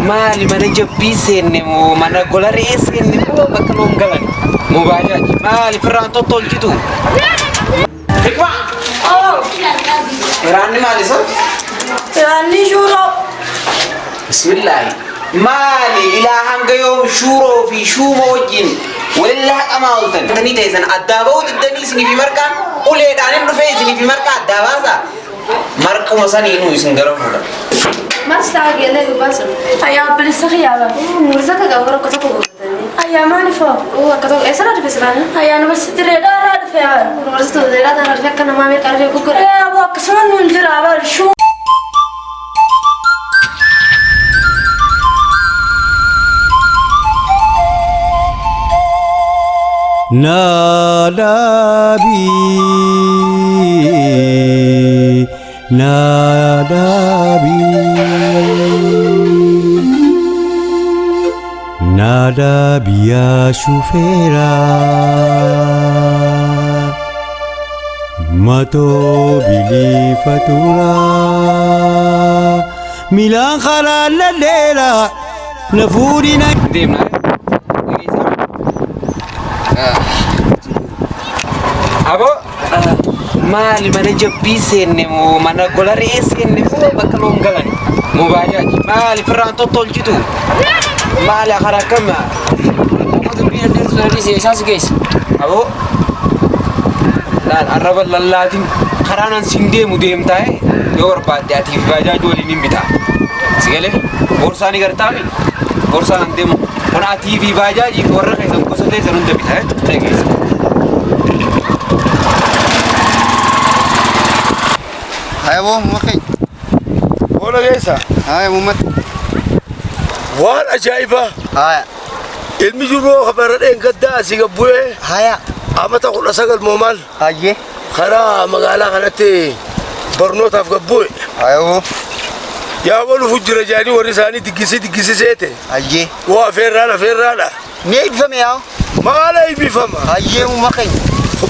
Maali mana jabbii seenne moo mana gola re'ee seenne moo bakka loon galan? Moo baajaaji? Maali firraan tottolchitu? Hikma! Iraanni maali sun? Iraanni shuuroo. Bismillaahi. Maali ilaa hanga yoom shuuroo fi shuuma wajjin walillaa haqamaa ooltan? Tanii teessan addaa ba'uu diddanii isinii fi marqaan uleedhaan hin dhufee isinii fi marqaa addaa baasaa? Marquma saniinuu isin gara fuudha. Maal sitaa geellee gubbaan sun? Ayyaa obboleessa kiyyaa bara. Murisa akka qabu akka tokko gurguratanii. Ayyaa maaliif hoo? Akka tokko eessarraa dhufe silaan? Ayyaa yuunivarsiitii Dirreedhaa irraa dhufe bara. Yuunivarsiitii Dirreedhaa irraa dhufe akka namaa meeqa dhufe gurgura? Ee aboo akkasuma nuun jira bara shuu. Naadaabii naadaabii naadaabii yaa shufeeraa matoo biliifaturaa miilaan karaa ladheeraa na fuudhina. Deemna. Aboo maali mana jabbii seenne moo mana gola re'ee seenne moo bakka loon galan? Moo baajaaji? Maali firraan tottolchitu? Maali karaa akkam? Amma dubbii dandeettu sana dhiisee isaan si geessa. Aboo laal arraba lallaatiin karaan an siin deemu deemtaa yoo barbaadde ati fi baajaajii waliin hin bitaa. Si galee boorsaa ni gartaami? Boorsaan an deemu kun atii fi baajaajii fi warra keessan gosa teessan hunda bitaa dhageessa. Haya boo muumma keenya. Boola keessa Haya muummatti. waan ajaa'ibaa Haya. ilmi jiruu bara dheengaddaa asii gad bu'ee Haya. amata 19 moo maal Hayyee. karaa magaalaa kanatti barnootaaf gad bu'e. Haya boo. Yaa walufu jira jedhanii warri isaanii diggisii diggisii seete. Hayyee. Woo afeerraan afeerraadha. Ni eebbifame yaa. Maal eebbifama? Hayyee muumma keenya.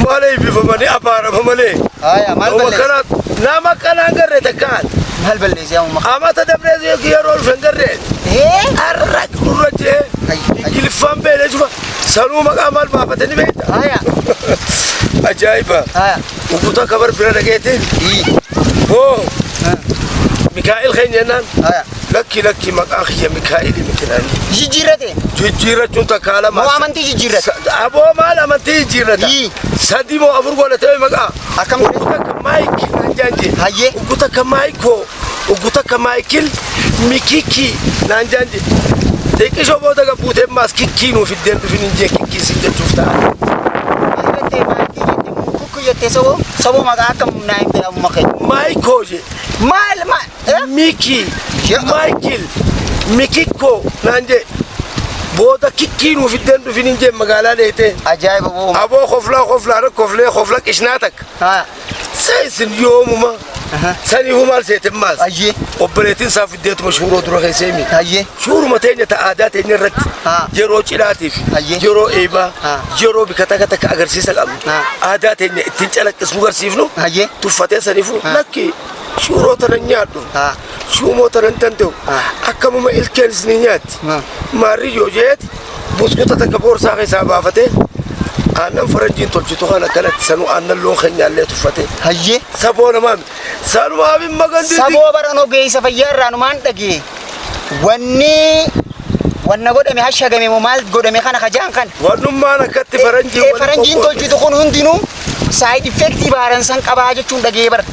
Maal eebbifama ni abaarama malee. Haya maal Nama balleesse? kana nama kanaan garree takkaan. Maal balleesse yaa muumma keenya? Amata dabree yeroo dhufe hin garree. Hee. Arra gurra jee. Hayy, hayy. Ingiliffaan beelee cufa. Sanuu maqaa maal baafatanii beekta? Haya. Ajaa'iba. Haya. Ukuta kabar bira dhageete. Ii. Hoo Mikaa'el keenya jennaan. Haya. Lakki lakki maqaan kiyya Mikaa'eli miti naan. Jijjiirrate. Jijjiirrachuun takka lama. Moo amantii jijjiirrate? Aboo maal amantii jijjiirrata? Ii. Sadi moo afur godhatee maqaa. Akkam godhe? Ugu takka Maayik naan jaan jee. Hayyee. Ugu takka Maayikoo. Ugu takka Maayikil Mikiki naan jaan jee. Xiqqishoo booda gabbuutee maas kikkii nuuf iddeen dhufin hin jee kikkii sin jechuuf ta'a. Maal jettee maayikii jette moo kukku jettee saboo saboo maqaa akkam naa himte yaa muumma keenya? Maayikoo jee. Maal maal? Eh? Miki, Ya. Michael, Mikikko naan jee. Booda kikkii nuuf iddeen dhufin hin jee magaalaa dheetee. Ajaa'iba boo. Aboo koflaa koflaa koflee kofla qishnaa takka. Haya. Isin yoomuma saniifuu maal seete maas. Hayyee. Obboleettiin isaa fiddeetuma shuuroo dura keessee himi. Hayyee. Shuuruma teenya ta aadaa teenya irratti Haa. yeroo cidhaatiif Hayyee. yeroo eebaa Haa. yeroo bika takka takka agarsiisa qabnu Haa. aadaa teenya ittiin calaqqisnu agarsiifnu Hayyee. tuffatee saniifuu Haa. lakki shuuroo tana hin nyaadhu. Haa. Shuumoo tana hin danda'u. Haa. Akkamuma ilkeen isin nyaatti. Haa. Maarri yoo jeeti buskuta takka boorsaa keessaa baafatee aannan faranjiin tolchitu kan akkanatti sanuu aannan loon keenyaallee tuffatee. Hayyee. Saboo namaa miti. Sanumaaf hin magandii. Saboo baran ogeessa fayyaa irraa numaan dhagee. Wanni wanna godhame hashagame moo maal godhame kana kajaan kan. Wannummaan akkatti faranjiin Ee, faranjiin tolchitu kun hundinuu saayid effektii baaran san qabaa jechuun dhagee bara.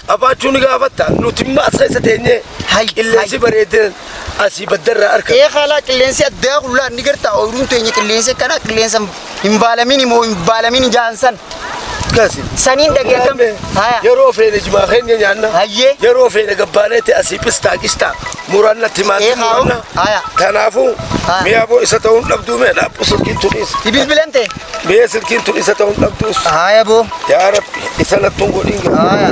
Qabaachuu ni gaafatta. Nuti immoo as keessa teenyee Hay, qilleensi hay. bareedeen asii baddarraa argama. Ee haalaa qilleensi addaa qullaa ni gartaa ooyiruun teenya qilleensi akkana qilleensa hin baalamin moo hin baalamin jaan san. Akkasi. Saniin dhagee akkam. Haya. Yeroo feene jimaa keenya nyaanna. Hayyee. Yeroo feene gabbaaneetti asii pistaa qistaa muranna timaatii Ee haa. muranna. Haya. Kanaafuu Haya. mi'a boo isa ta'uun dhabduu mee dhaabbu silkiin tun isa. Bilbilante. Mi'a silkiin tun isa ta'uun dhabduus. Haya boo. Yaa Rabbi isa nattuun godhin gaa. Haya.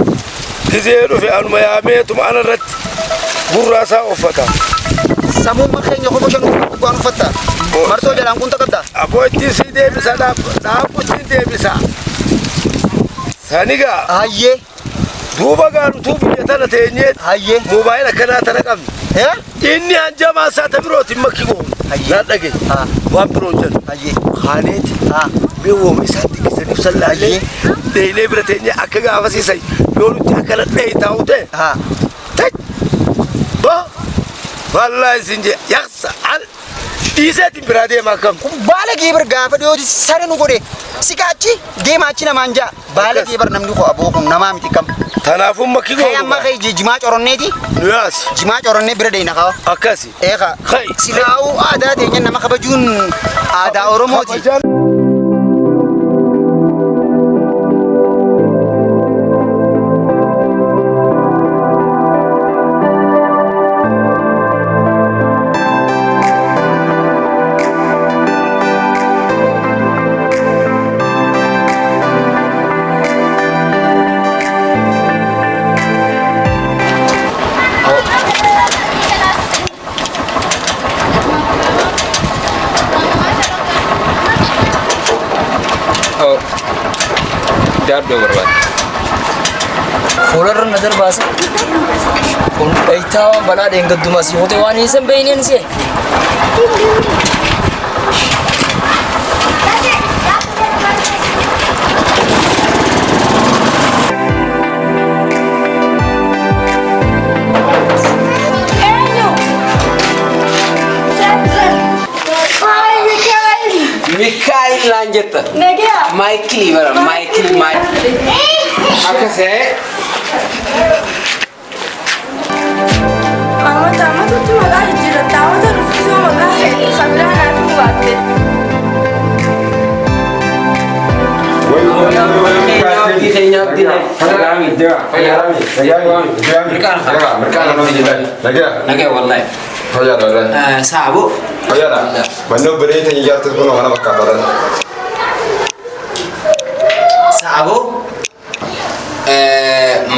Gizee dhufe anuma yaameetuma ana irratti gurraa isaa uffata. Samummaa keenya kofa shan waan uffatta. Martoo jalaan kun takka. Aboo ittiin sii deebisa dhaabbu ittiin deebisa. Sanigaa Hayyee. Duuba gaarutuu biyya tana teenyee Hayyee. moobaayila akkanaa tana qabne. Eh? Inni hanjamaa isaa ta birootiin makki goonu. Hayyee. Naan dhagaye. Haa. Waan biroo hin jedhu. Hayyee. Kaaneeti. Haa. Mee wooma isaan xiqqisaniif sallaallee deeynee bira teenyee akka gaafasiisan yoo nuti akkana dhayi taa'u ta'e. Haa. Taj! Ba! Wallaahi isin jee yaqsa al dhiiseetiin biraa deema akkam. Kun baala geebar gaafa dhiyooti sare nu godhe. Siqaachi deema achi namaan ja'a. Baala Akkas. geebar namni koo aboo kun namaa miti kam. Kanaafuu makki Kee amma goonu. kee jimaa coronneeti. Nu yaasi. Jimaa coronnee bira deena kawa. Akkasi. Eegaa. Kai. Silaa'uu aadaa teenya nama kabajuun aadaa Oromooti. Kabajaan Oh. Daadhoo barbaade. Fuularra na darbaasa. Kun dhayitaa waan balaa dheengaddumaa si hote waan hin beeyneen si'e. Eenyu? Ay, Mikaa'el. Mikaa'el naan jetta. Nagaa. Maayikilii bara maayikil maayikil. Akkasee. Amata amatatti maqaa jijjiirratta. Amata dhufisoo maqaa kabiraa naaf hin baatte. Nagaya wallahi. Saabo. Saabo.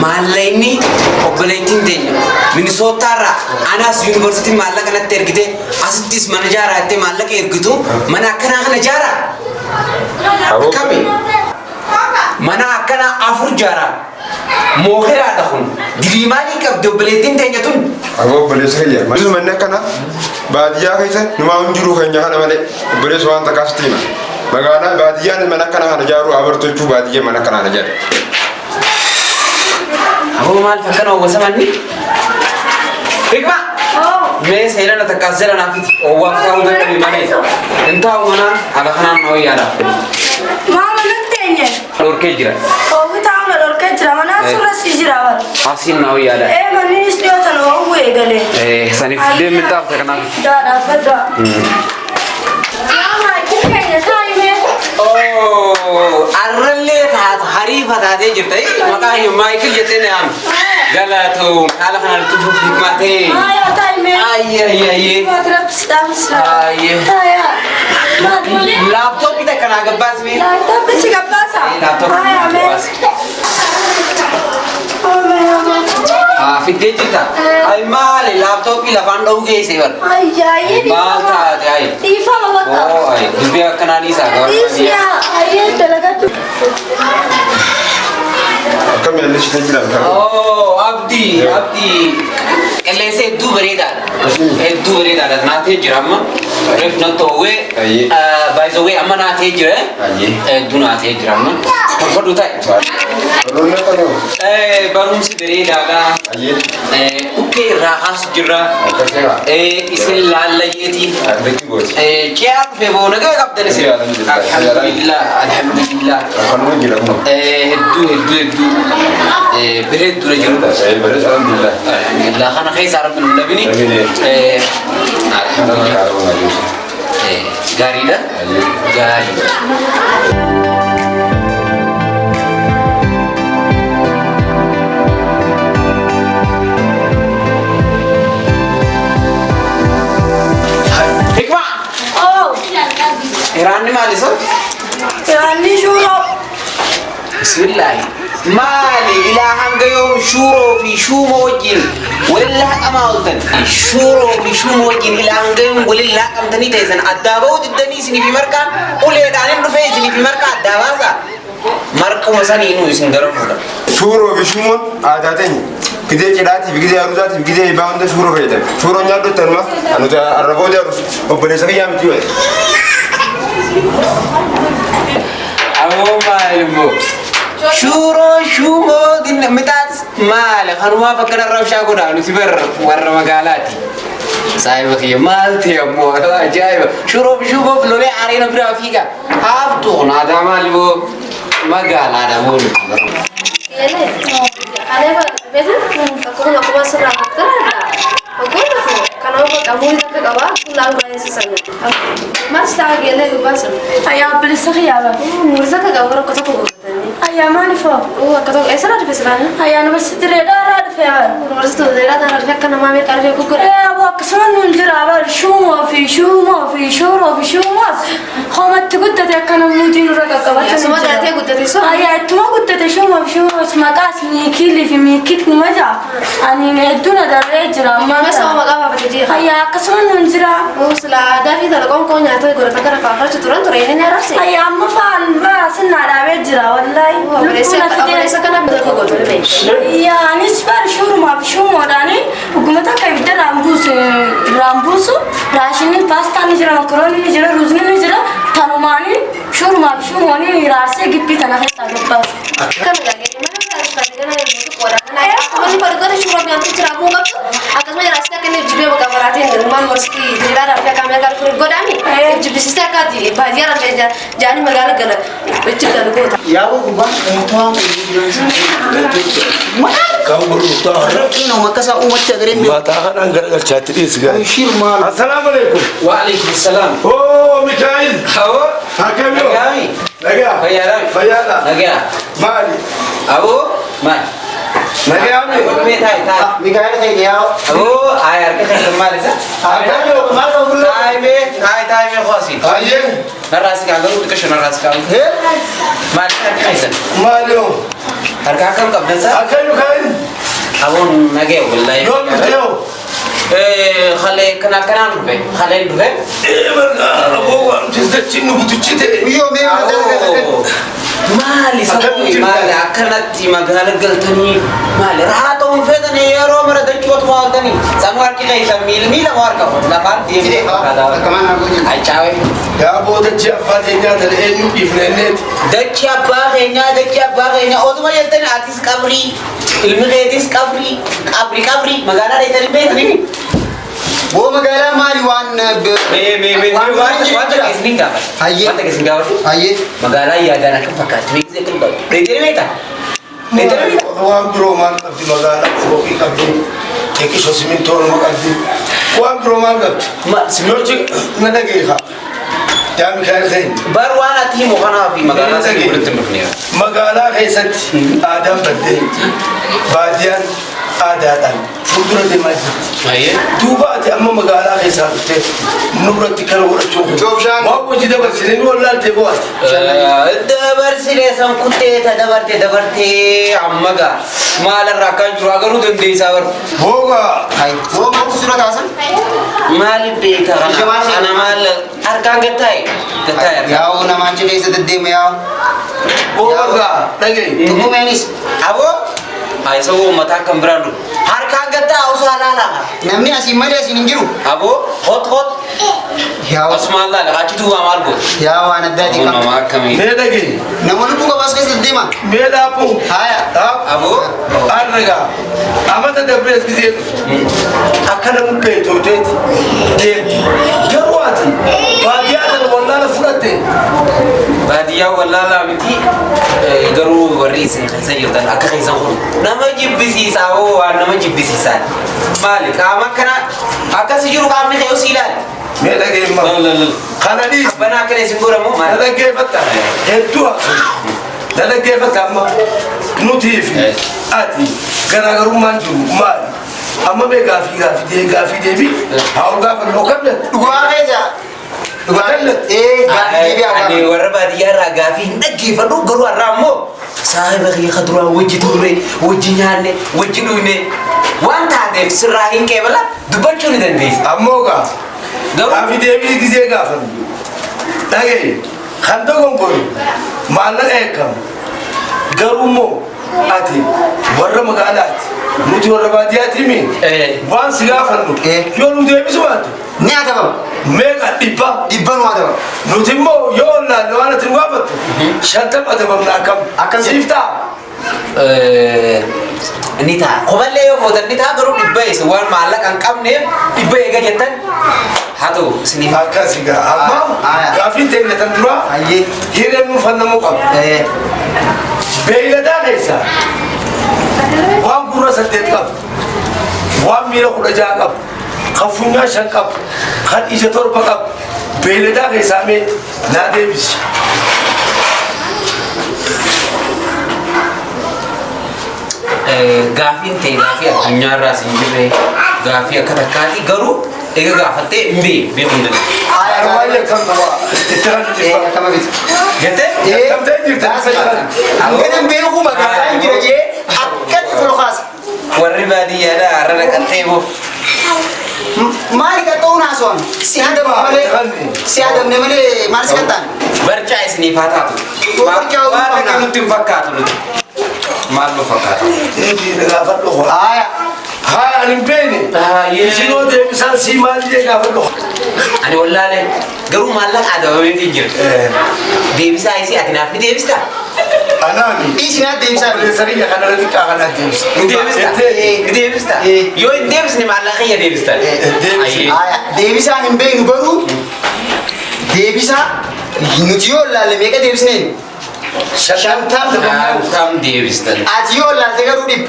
Maallaqni obboleettiin teenya Minisootaarraa anaas yuunivarsiitiin maallaqa natti ergite asittis mana ijaaraa jettee maallaqa ergitu mana akkanaa kana ijaaraa. Akkami? Mana akkanaa afur ijaaraa. Mookeraadha kun. Dilii maalii qabdi obboleettiin teenya tun? Manni akkana baadiyyaa keessa numaa hin jiru keenya kana malee obboleessa waan takkaas hima. Magaalaa baadiyyaan mana akkana kana ijaaruu abartuu jechuu baadiyyaan mana akkana kana ijaara. Aboo maal fakkana owwasa manni? Hikma! Mee seerana takkaas jala naaf owwaaf taa'uu dadhabe malee. Hin taa'u manaan haala kanaan na wayyaadha. Maama nan teenye. Dhorkee jira. Oowwi taa'u na dhorkee jira. Manaan suurra si jira bara. Asiin na wayyaadha. Ee manninis dhiyootan oowwu eegale. Saniif deemee taa'u kanaaf. Daadhaaf baddaa. Yaa maayikil keenya taa'imee. Arrallee taatu hariifa taatee jirta. Maqaa hiyyuu Maayikil jettee na yaamte. Galatoom haala kanaan tufuuf hikmaa ta'e. Aayaa taa'imee. Ayyee ayyee ayyee. Ayyee. Laaptooppii takka naa gabbaasime. Laaptooppii si gabbaasa? Laaptooppii Aayaa mee. gabbaase. Fiddee jirta. Ay maali laaptooppii lafaan dha'uu geesse bara. Ayyaayee Maal taate ay. Dhiifama bakka. Oo ay dubbii akkanaa dhiisaa Dhiisiyaa ayyee dalagadhu. Akkamiin illee si jira. Oo abdii abdii qilleensa hedduu bareedaadha. Hedduu bareedaadha naatee jira amma. Reef na toowwee. Ayyee. By the way amma naatee jira. Ayyee. Hedduu naatee jira amma. Tolfadhu ta'e. Barnoonni akkana. Barumsi bareedaadha. Ayyee. Dhukkee irraa kaasu jirra. Akkasuma. Isin laallayyeetii. Bakki gooti. Ciyaa dhufee boo nagaa qabdan isin. Alhamdulillah alhamdulillah. Akkanuma jira kuma. Hedduu hedduu hedduu bareedduu jiru. Bareedu alhamdulillah. Alhamdulillah kana keessa rabbi nu dhabini. Dhabini. Alhamdulillah. Gaariidha. Gaariidha. Hikma! Oo. Iraanni maali sun? Iraanni shuuroo. Bismillaahi. Maali ilaa hanga yoom shuuroo fi shuuma wajjin waliin laaqamaa ooltan? Shuuroo fi shuuma wajjin ilaa hanga yoom waliin laaqamtanii teessan addaa ba'uu diddanii isinii fi marqaan uleedhaan hin dhufee isinii fi marqaa addaa baasa. Marquma saniinuu isin gara fuudha. Shuuroo fi shumoon aadaa teenya. Gizee cidhaatiif, gizee aruusaatiif, gizee eebbaa hunda shuuroo fayyadame. Shuuroo nyaadhu tanuma nuti arraboo jaarus obboleessa kiyyaa miti wayi. Aboo maal immoo? Shuuroo shumoo dinna mixaax maali kanumaaf akkana rabshaa godhaa nuti bar warra magaalaati. Saahiba kiyya maal ta'e ammoo ajaa'iba. Shuuroo fi shumoof lolee areena biraa fiiga. Haaftu kun aadaa maali boo magaalaadha boo nuti bara. Yelee. Alee beeku akkuma akkuma sirraa fakkara Oggoon dhufu kanaaf bakka muurii takka qaba fuulaan baay'ee sana. Maal ta'a geellee gubbaa sana. Ayyaa obboleessa kiyyaa. Muurii takka qaba rakkoo tokko gurguratanii. Ayyaa maaliif hoo? Akka tokko eessarraa dhufe silaan? Ayyaa yuunivarsiitii dheeraa dhufe yaa. Yuunivarsiitii dheeraa tana dhufe akka namaa meeqa dhufee gurgura. Ee aboo akkasuma nuun jira bar shuumoo fi shuumoo fi shuuroo fi shuumoo homatti guddate akka namuutiin nurra qaqqabatan. Asuma dhalatee guddate sun. Ayyaa ittuma guddate shuumoo fi shuumoo maqaas miikilii fi miikik numa jaa. Ani hedduu na darree jira ammaa. Masa maqaa baafatee jira. Ayyaa akkasuma nuun jira. Sila aadaa fi tala qoonqoo nyaata godhata gara faafrachu turan ture inni nyaararse. Ayyaa amma faan baa sinnaa dhaabee jira wallaahi. Obboleessa kana bira godhu ni beekta. Yaa anis bar shuurumaaf shuumoodhaani dhuguma takka ibidda raambuusu raambuusu raashiniin paastaan ni jira makrooniin ni jira ruuzni ni jira tanumaanii shuurumaaf shuumooniin iraarsee gibbii tana keessaa gabbaasu. Kana gaagee mana taasifate kana yommuu qodaa kana akkuma inni fadhu shuura nyaatu jira muu qabdu akkasuma jiraasite akka inni jibee bakka baraatiin maal morski diriiraa fi akka ameerikaa dhufu godhaami jibbisiiste akka ati baadiyyaa irraa jaanii magaala gala itti galu goota. Yaa'u gubbaan uummataa Kan gurgurtaa. Rakkina makasa uummatti agaree mi'a. Mataa kanaan garagalchaatti dhiyeessi gaarii. Shir maal. Assalaamu alaikum. Wa alaikum salaam. Oo Mikaa'il. Aboo. Akkam yoo? Nagaami. Nagaa. Fayyaadhaa. Fayyaadha. Nagaa. Maali? Aboo maal? Nagaami. Aboo mee taa'i taa'i. Mikaa'el keenya yaa'u. Aboo ayi harka keessan maal isa? Akkam yoo? Maal qabu bulloo? Taa'i mee taa'i taa'i mee qosi. Ayyee. Narraa si kaagaru xiqqasho narraa si kaagaru. Maal harka keessan? Maali yoo? Harka akkam qabdan sa? Akkam Mikaa'il? Aboon nagee wallahi. Yoom dhufte yoo? Halee kana akkanaan dhufe. Haleen dhufe. Ee barga aboo waan dachiin nu butuchite. Biyyoo mee maal Aboo. Maali sababni maali akkanatti magaala galtanii maali rahaa ta'uun feetanii yeroo mara dachoota waaltanii sanuu harki keessan miila miila moo harka lafaan deemee Achaawe. Yaa boo dachii abbaa keenyaa tana eenyu dhiifne inneeti. Dachii abbaa keenyaa dachii abbaa keenyaa otuma jettanii atis qabrii ilmi keetis qabrii qabrii qabrii magaalaa dheetanii beekanii. Boo magaalaa maali waan Mee mee mee wanta keessa ni gaafadha. Hayyee. Wanta keessa ni gaafadhu. Hayyee. Magaalaa yaadaan akkam fakkaatti beeksisa akkam qabdu. Dheetanii beektaa? Dheetanii beektaa? Waan biroo maal qabdi magaalaa fooqii qabdi. Xiqqisho simintoo nama qabdi. Waan biroo maal qabdi? Yochi na dhageeka. Yaa Mikaa'el keenya. Bar waan ati himu kanaa fi magaalaa sanii walitti hin dhufne. Magaalaa keessatti aadaan baddee baadiyyaan aadaadhaan fuuldura deemaa jirti. Hayyee. Duuba ati amma magaalaa keessaa dhuftee nurratti kana godhachuu kun. Joobshaan. Waan hojii dabarsine ni wallaaltee bo'aati. Dabarsine san kuttee ta dabarte dabartee amma gaa maalarraa akkaan jiru agaruu dandeessaa bar. Boogaa. Boo maaltu sura kaasan? Maaliif beeka kana? Kana maal harkaan gattaa'e? Gattaa'e harkaan. Yaa'u namaan achi keessa deddeemu yaa'u. Boogaa dhagaye. Tuqumeenis Aboo. Haa isa uummataa kan biraan dhufu. Harkaan gattaa'e osoo alaala. namni asiin malee asiin hin jiru. Aboo hot hot. Yaa'u Asumaan laala achi duwwaa maal goota? yaa'u waan addaatiin Nama qabdu. akkamii? Mee dhagaye. Nama lubbuu qabaas keessa deddeema. Mee dhaabbuu. Haaya. Aboo. Arragaa. Amata dabrees gisee akka namni beektooteeti deemti. Garuu ati baadiyyaa tana wallaala fudhatte Baadiyyaa wallaalaa miti garuu warri isin keessa jirtan akka keessan kun nama jibbisiisaa hoo waan nama jibbisiisaa maali qaama akkana akkas jiru qaamni kee osii ilaali. Mee dhageemma. Kana dhiisi. Qabbanaa akkana isin godhamu Na maali? dhaggeeffatta. Hedduu hafu. Na dhaggeeffatta amma nutii fi ati garaagarummaan jiru maali? Amma mee gaafii gaafii deebii gaafii deebii haa ol gaafannu akkam jette? Dhugaa keessa. Dhugaa ee gaafii deebii haa Ani gaafannu. warra baadiyyaa irraa gaafii hin dhaggeeffadhu garuu har'a ammoo saahiba kiyya ka duraan wajji turre wajji nyaanne wajji dhugne waan taateef sirraa hin qeebala dubbachuu ni dandeessa. Ammoo gaa Garuu gaafii deebii gisee gaafannu dhagaye kan dogongoru maallaqa eeggamu Garuu immoo ati warra magaalaati. Nuti warra baadiyyaati mi? Waan si gaafannu yoo nu deebisu baattu. Ni adabama. Meeqa dhibba? Dhibba nu adabama. Nuti immoo yoo ollaalle waan ati nu gaafattu 50 adabamna akkam? Akkam Siif ta'a? Ni ta'a. Koballee yoo gootan ni ta'a garuu dhibba isin waan maallaqa hin qabneef dhibba eega jettan haa ta'u isiniif. Akkas egaa amma gaaffiin teenya tan duraa hireen nuuf fannamuu qaba. Beeyladaa keessaa waan gurra 8 qabu, waan miila 16 qabu, kan funyaan 5 qabu, kan ija 7 qabu beeyladaa keessaa mee naa deebisi. Gaafiin ta'e gaafii addunyaarraas hin jirre gaafii akka takkaati garuu eega gaafattee hin beeku beekuu hin danda'u. Armaan yakkamtu waa itti kan dhibba. Jettee? Yakkamtee jirta. Hangana beeku magaalaa hin jira jee akkatti furkaasa. Warri baadiyyaadhaa har'a naqattee boo. Maali qaxxoon haasawaan? Si adabne malee si adabne malee maal si qaxxaan? Barcaa isiniif haa taatu. Barcaa Waan akka nutti hin fakkaatu nuti. Maal nu fakkaata? Eebii gaafadhu. Haaya. Haaya ani hin beekne. Isinoo deebisaan sii maal jee gaafadhu. Ani wallaalee garuu maallaqa adabameef hin jira. Deebisaa isii ati naaf ni deebistaa? Anaami. Dhiisi naa deebisaa. Obboleessa kiyya kanarra xiqqaa kanaa deebisa. Ni deebistaa? Ni deebistaa? Yoo hin deebisne maallaqa kiyya deebistaa? Haaya deebisaa hin beeknu garuu deebisaa nuti yoo laalle meeqa deebisneen? 50. 50 deebistan. Ati yoo laalte garuu dhibba.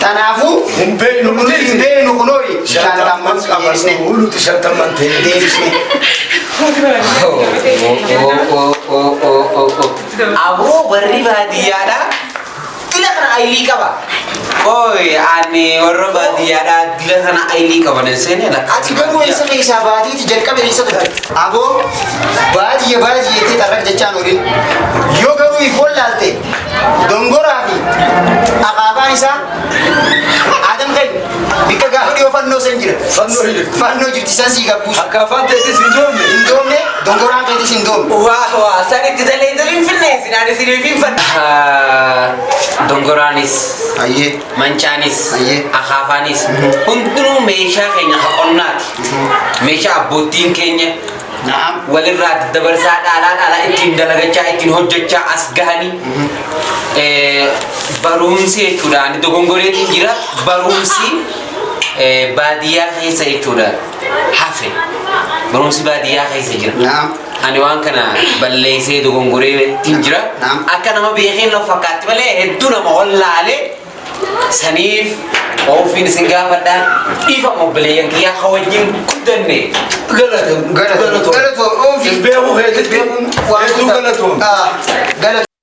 Kanaafuu hin beeknu nuti hin beeknu kunooyi 50 deebisne. Nuti 50 ta'e deebisne. Aboo warri baadiyyaadhaa dila kana ayilii qaba. Ooy ani warra baadiyyaadhaa dila kana ayilii qaban hin seene lakka. Ati garuu eessa keessaa baatiiti jalqabe eessa turte? Aboo baadiyya baadiyya jettee xarraq jechaan oolin. Yoo garuu if wallaalte dongoraa fi akaafaan isaa Adam keenya bikka gaafa dhiyoo fannoo san jira. Fannoo jirti. Fannoo jirti san sii gabbuusu. Akaafaan teetis hin doomne. Hin doomne dongoraan keetis hin doomne. Waa waa san itti dalee dalee hin finne isin ani isiniif hin fanne. Dongoraanis. Mancaanis. Akaafaanis. Hundinuu meeshaa keenya ka qonnaati. Meeshaa abboottiin keenya walirraa daddabarsaa dhaalaa dhaalaa ittiin dalagachaa ittiin hojjechaa as gahanii barumsi jechuudha. Ani dogongoreetiin jira barumsi baadiyyaa keessa jechuudha hafe. Barumsi baadiyyaa keessa jira. Ani waan kana balleessee dogongoreetiin jira. Akka nama beekeen of fakkaatti malee hedduu nama wallaalee saniif ofiin isin gaafadha. Dhiifama obboleeyyan kiyyaa ka wajjin guddanne. Galatoom. Galatoom. Beeku keetitti hedduu galatoom. Galatoom.